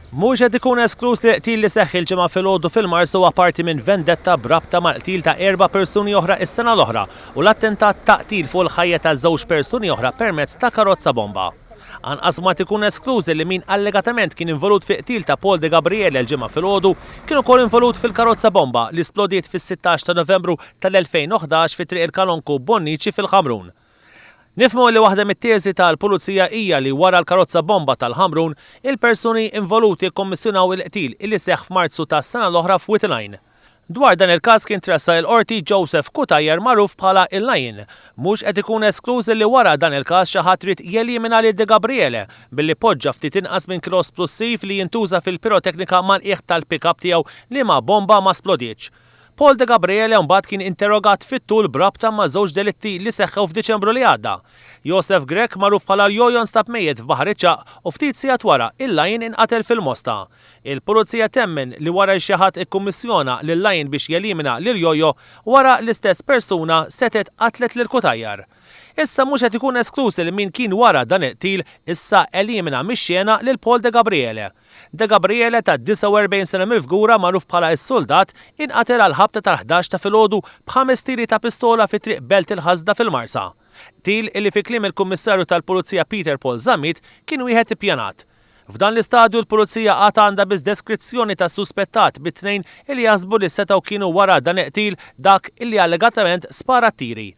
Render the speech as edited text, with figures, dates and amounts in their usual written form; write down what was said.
Mhux qed ikun eskluż li l-qtil li seħħ il-Ġimgħa filgħodu fil-Marsa huwa parti minn vendetta b'rabta mal-qtil ta' erba' persuni oħra s-sena l-oħra u l-attentat ta' qtil fuq il-ħajja ta' żewġ persuni oħra permezz ta' karozza bomba. Anqas ma qed ikun eskluż li min allegatament kien involut fi qtil ta' Paul Degabriele l-Ġimgħa filgħodu kien ukoll involut fil-karozza bomba li splodiet fis-16 ta' Novembru tal-2011 fi Triq il-Kanonku Bonnici fil-Ħamrun. Nifhmu li waħda mit-teżi tal-Pulizija hija li wara l-karozza bomba tal-Ħamrun, il-persuni involuti kkommissjonaw il-qtil illi seħħ f'Marzu tas-sena l-oħra f'Wied il-Għajn. Dwar dan il-każ kien tressaq il-Qorti Joseph Cutajar magħruf bħala il-Lion. Mhux qed ikun eskluż illi wara dan il-każ xi ħadd ried jelimina lil Degabriele billi poġġa ftit inqas minn kilo splussiv li jintuża fil-piroteknika mal-qiegħ tal-pick-up tiegħu liema bomba ma splodietx. Paul Degabriele mbagħad kien interrogat fit-tul b'rabta ma' żewġ delitti li seħħew f'Diċembru li għadda. Josef Grech, magħruf bħala l-Jojo nstab mejjet f'Baħar iċ-Ċagħaq u ftit sigħat wara, il-Lion inqatel fil-Mosta. Il-Pulizija temmen li wara li xi ħadd ikkummissjona lil Lion biex jelimina lil Jojo, wara l-istess persuna setgħet qatlet lil Cutajar. Issa mhux qed ikun eskluż li min kien wara dan il-qtil issa elimina mix-xena lil Paul Degabriele. Degabriele ta' 49 sena mill-Fgura magħruf bħala is-Suldat inqatel għall-ħabta tal-11 ta' filgħodu b'ħames tiri ta' pistola fi Triq Belt il-Ħasda fil-Marsa. Qtil illi fi kliem il-Kummissarju tal-Pulizija Peter Paul Zammit kien wieħed ippjanat. F'dan l-istadju l-Pulizija għad għandha biss deskrizzjoni tas-suspettat bi tnejn illi jaħsbu li setgħu kienu wara dan il-qtil dak illi allegatament spara t-tiri.